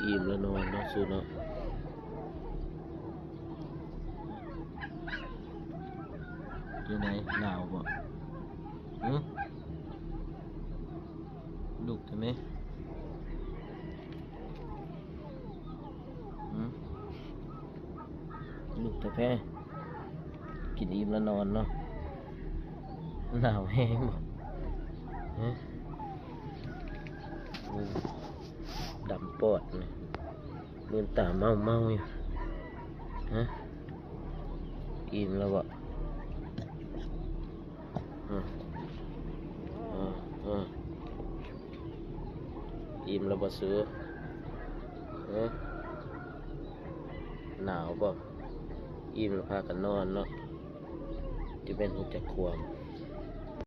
ອີ່ມແລ້ວນອນເນາະ ສູເນາະ. ຈັ່ງໃດ ໜາວບໍ່? ຫື? ລຸກໄດ້ໄໝ? ຫື? ລຸກແທ້ໆ ກິນອີ່ມແລ້ວນອນເນາະ. ໜາວແຮງບໍ່? ຫື? ໂອ້ ດຳປອດເລີຍ. ມືນຕາເມົາໆຢູ່. ຮະ? ອີ່ມແລ້ວບໍ່? ຮະ? ຮະ? ຮະ? ອີ່ມແລ້ວບໍ່ ສູ? ຮະ? ໜາວບໍ່? ອີ່ມແລ້ວພາກັນນອນເນາະ. ຈະແມ່ນຮູ້ຈັກຄວາມ.